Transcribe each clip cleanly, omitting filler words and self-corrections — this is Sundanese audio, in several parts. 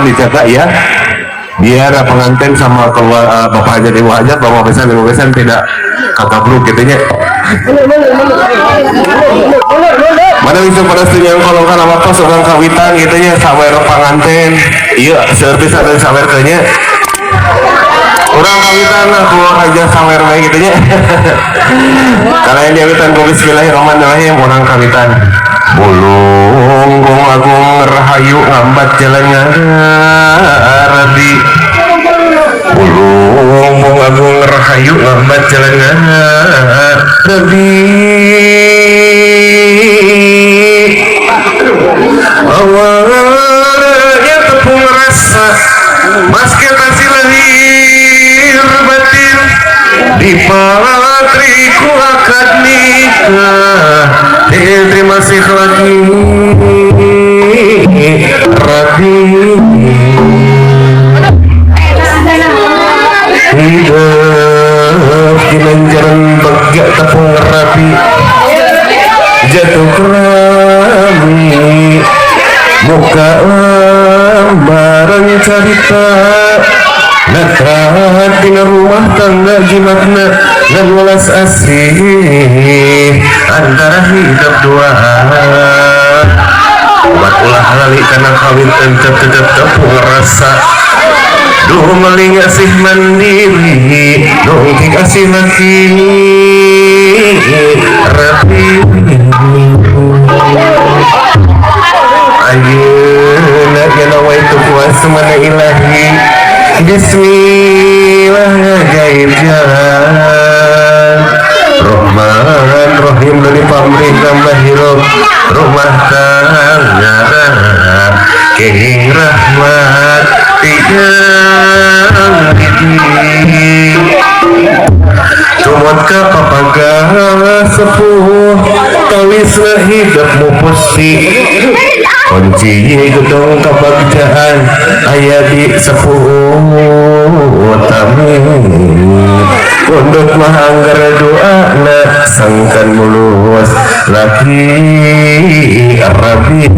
dijaga ya, biar pengantin sama keluar, bapak hajat, ibu hajat, bapak besan, ibu besan tidak kakabluk gitu nya. Mana bisa pada yang kalau kan apa seorang kawitan gitu nya, sawer pengantin, iya servis ada sawer kayaknya. Orang kawitan aku aja sawer wae gitu nya. Kalian diawitan ku bismillahirrahmanirrahim, orang kawitan. Bulung gong agung rahayu ngambat jalan ngaradi. Bulung gong agung rahayu ngambat jalan ngaradi. Awalnya tepung rasa basket hasil lahir batin di patriku akad nikah. Terima kasih lagi rabi hidup di lanjaran bagak tepung rapi jatuh kerami muka lambaran cerita nakrat dina rumah tangga jimatna dan welas asih antara hidup dua. Buat ulah lali karena kawin tetep tetep tepung rasa duh meling asih mandiri dongking asih laki rapi. Ayeuna jana waitu kuasa mana ilahi bismillah ngajaib jalan Rahman Rahim dari pamrih tambah hirup rumah tangga kenging rahmat tiang ini tumut ka papaga sepuh talisna hidup mupusi kunci gedung kebagjaan aya di sepuh utami punduk mah anggar doana sangkan mulus laki rabi.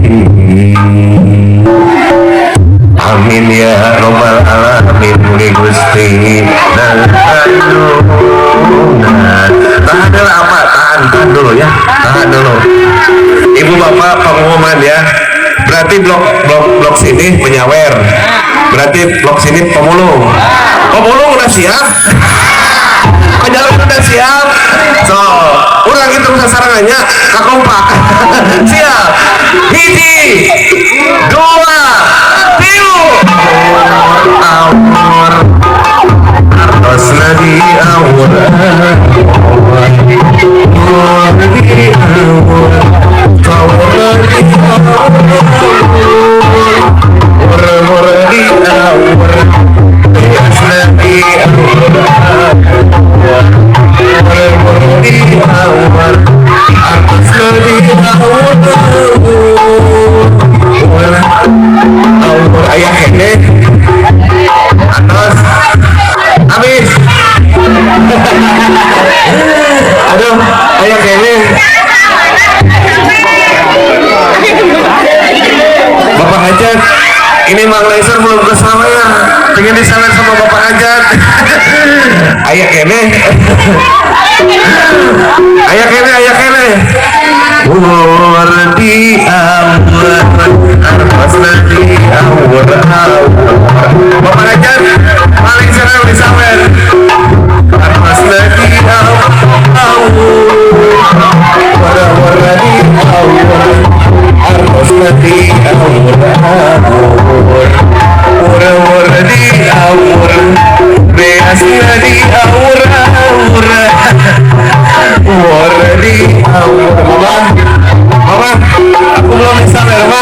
Amin ya robbal alamin muli gusti dan ayuna. Tahan dulu apa? Tahan dulu ya, tahan dulu. Ibu bapak pengumuman ya. Berarti blok sini penyawer. Berarti blok sini pemulung. Pemulung udah siap? Penyawer udah siap? So, urang hitung sasarangannya kakompak. Siap. Hiji, dua, tilu. Awur, artosna di awur, awur di awur, awur di awur, awur di awur, artosna di awur, awur di awur, artosna di awur, awur ayah kene. Atas habis. Aduh, ayah kene. Bapak Hajat, ini Mang Laser belum ke sana ya. Pengen disawer sama Bapak Hajat. Ayah kene. Ayah kene, ayah kene. Awur di awur, artosna di awur, awur. Bapak Hajat paling senang disawer. Artosna di awur, awur di awur, artosna di awur, awur, awur di awur, beasna di awur, awur, awur di awur. Mama, mama, aku belum disawer, mama.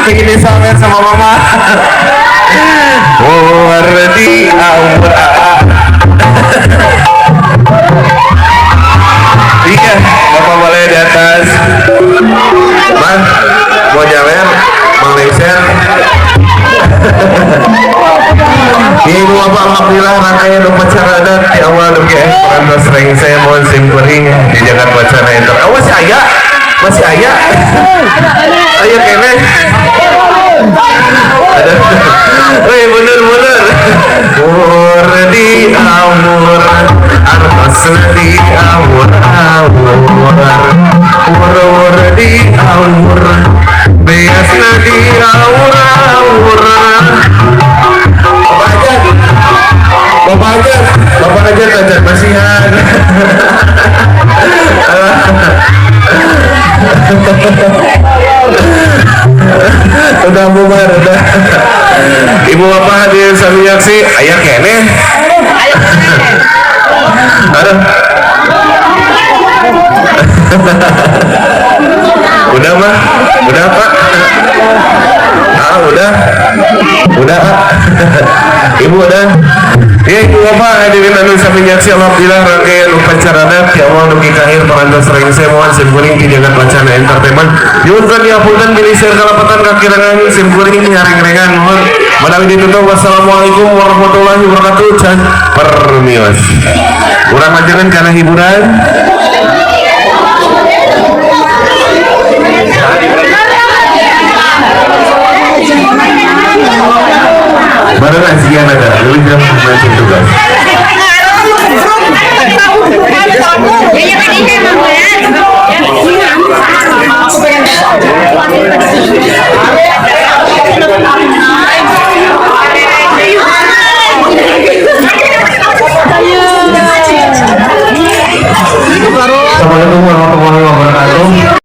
Pengen disawer sama mama. Awur di awur. Iya, bapak boleh di atas. Bang, mau nyawer, Bang Lengser. Ibu bapak alhamdulillah rangkaian upacara adat di awal dugi parantos rengse mohon simkuring di jagat wacana itu. Oh, masih aya, masih aya, aya kene. Ada. Wur di awur, artos di awur awur. Wur wur di awur, beasna di awur awur. Bapak aja, bapak aja, bapak aja aja masihan. Udah bubar, udah. Ibu bapak hadirin sami nyaksi, aya keneh. Aduh. Udah mah, udah pak. Ah udah, udah ah. Ibu udah. Ya ibu bapak hadirin anu sami nyaksi, alhamdulillah rangkaian upacarana ti awal dugi ka akhir parantos rengse moal sim kuring ti Jagat Wacana Entertainment. Nyuhunkeun dihapunten bilih seueur kalepatan kakirangan sim kuring nyaring-rengan mohon menawi ditutup. Wassalamualaikum warahmatullahi wabarakatuh. Can permios. Urang lanjutkeun kana hiburan.